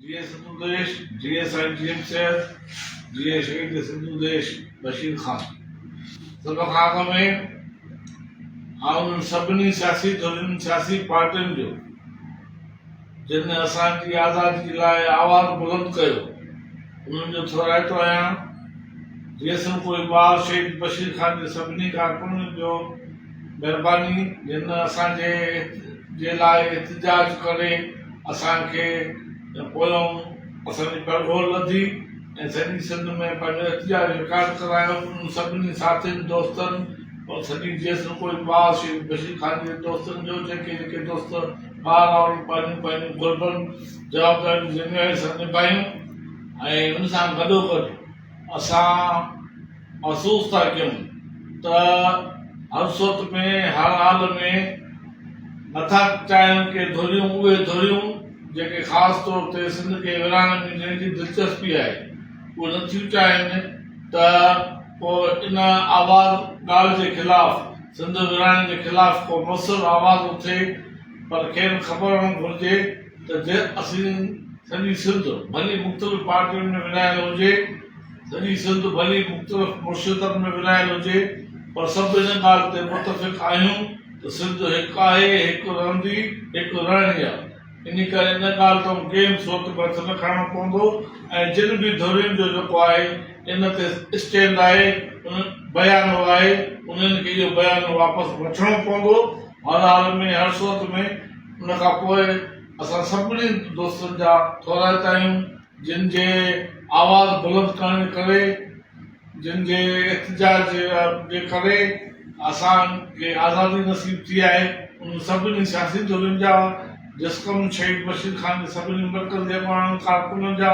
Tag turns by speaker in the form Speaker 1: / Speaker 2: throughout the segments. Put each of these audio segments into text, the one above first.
Speaker 1: جيئي سنڌو ديش، جيئي سائين جي ايم سيد، جيئي شهيد سنڌو ديش بشير خان. سڀ کان اڳ ۾ آئون انهن سڀني سياسي ڌرين، سياسي پارٽين جو جن اسان جي آزادي لاء آواز بلند ڪيو، انهن جو ٿورائتو آهيان. جيئي سنڌ ڪوئي ٻار شهيد بشير خان جي سڀني ڪارڪنن جو مهرباني جن اسان جي جي لاء احتجاج ڪري اسان کي پويون اسان جي پرگهور لڌي ۽ سڄي سنڌ ۾ پنهنجو احتجاج رڪارڊ ڪرايو. انهن سڀني ساٿين دوستن اور سڄي جيس ڪوئي ٻار شهيد بشير خان جي دوستن جو جيڪي جيڪي دوست ٻار آهن پنهنجون پنهنجون گهربل جوابداريون ذميواري سان نڀايون ۽ ان سان گڏوگڏ اسان محسوس ٿا ڪيون ته هر صورت ۾ هر حال ۾ نٿا چاهين ڪي ڌريون اهي ڌريون جيڪي خاص طور تي سنڌ کي ورهائڻ ۾ جن جي دلچسپي آهي اهي نٿيون چاهين ته ڪو ان آواز ڳالهه جي خلاف سنڌ ورهائڻ جي خلاف ڪو موثر آواز اٿي پر کين خبر هئڻ گهرجي ته جي اسين سڄي سنڌ ڀلي مختلف پارٽين ۾ ورهايل هجي، سڄي سنڌ ڀلي مختلف مرشدن ۾ ورهايل هجي پر سڀ ان ڳالهه تي متفق آهيون ته سنڌ هڪ آهي، هڪ رهندي، هڪ رهڻي آ. انهي ڪري ان ڳالهه تان ڪنهن به صورت ۾ هٿ نه کڻڻو پوندو ۽ جن به ڌرين جو جيڪو آهي ان تي اسٽينڊ آهي، بيانو آهي، انهن کي اهو بيانو واپس وٺڻو پوندو. هر حال ۾ هر صورت ۾ ان کان پوء اسان سڀني دوستن جا ٿورائتا آهيون جن جي آواز بلند ڪرڻ جي ڪري جن جي احتجاج جي ڪري اسان کي آزادي نصيب ٿي آهي انهن سڀني سياسي ڌرين جا جسقم شهيد بشير خان جي سڀني مرڪزي اڳواڻن ڪارڪنن جا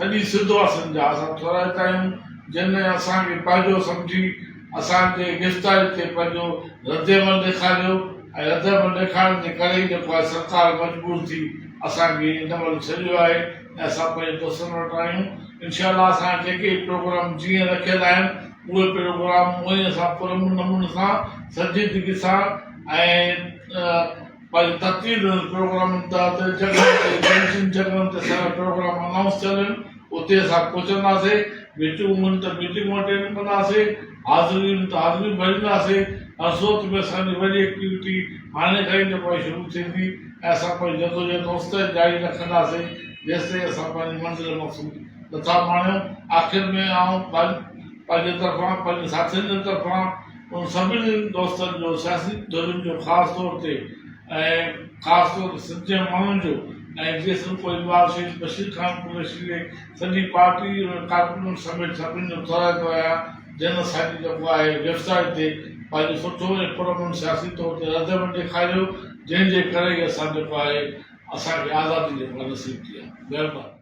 Speaker 1: سڄي سنڌ واسين جا اسان ٿورائتا آهيون جن اسان کي پنهنجو سمجهي اسان جي گرفتاري تي پنهنجو ردعمل ڏيکاريو ۽ ردعمل ڏيکارڻ جي ڪري ئي جيڪو آهي سرڪار مجبور ٿي اسان کي هن مهل ڇڏيو آهي ۽ اسان پنهنجي دوستن وٽ آهيون انشاء الله اسان جا جيڪي به پروگرام جيئن رکيل آهن اهي پروگرام اونئي اسان پرامن نموني سان سنجيدگي سان ۽ پنهنجي ترتيب ڏنل پروگرامن تحت جڳهن تي جن جن جڳهن تي اسان جا پروگرام انائونس ٿيل آهن اتي اسان پهچنداسين، ميٽنگون هن ته ميٽنگون اٽينڊ ڪنداسين، حاضريون هن ته حاضريون ڀرينداسين، هر صورت ۾ اسان جي وڏي ايڪٽيوٽي هاڻي کان ئي جيڪو آهي شروع ٿيندي ۽ اسان پنهنجي جدوجهد اوستائين جاري رکنداسين جيستائين اسان پنهنجي منزل مقصود نٿا ماڻيون. آخر ۾ آئون پنهنجي طرفان پنهنجي ساٿين جي طرفان انهن سڀني دوستن جو سياسي ڌرين جو خاص طور تي ۽ خاص طور تي سنڌ جي ماڻهن جو ۽ جي سنڌ ڪوئي شهيد بشير خان قريشي جي سڄي پارٽي ۽ ڪارڪنن سميت سڀني جو ٿورائتو آهيان جن اسان جي جيڪو آهي گرفتاري تي پنهنجو سٺو ۽ پرامن سياسي طور تي ردعمل ڏيکاريو جنهن جي ڪري ئي اسان جيڪو آهي اسان کي آزادي جيڪو آهي نصيب ٿي آهي مهرباني.